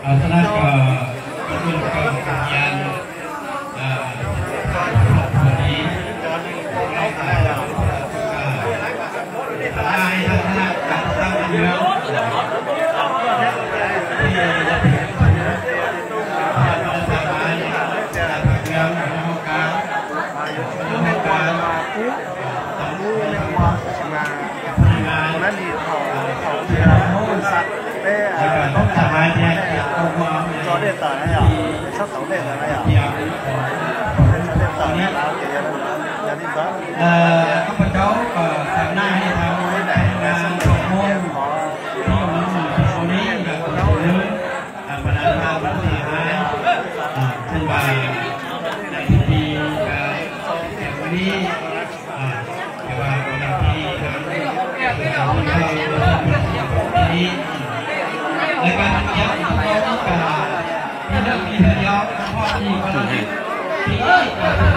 Ờ, sau đó cho các bên trong thời gian, ờ, hợp lý. Ờ, hai tháng năm, tháng năm, tháng năm. Ờ, các bạn cháu, ờ, sáng nay thì thầy Ngô Thầy Ngô Thầy Ngô Lý là của Thầy Ngô, ờ, và là thầy Ngô Thầy Ngô, ờ, xin mời đại diện thì, ờ, Thầy Ngô Lý, ờ, và của đồng chí, ờ, Thầy Ngô Lý. Lễ ban chấp hành, ờ, các nước đi theo dõi, các nước đi theo dõi.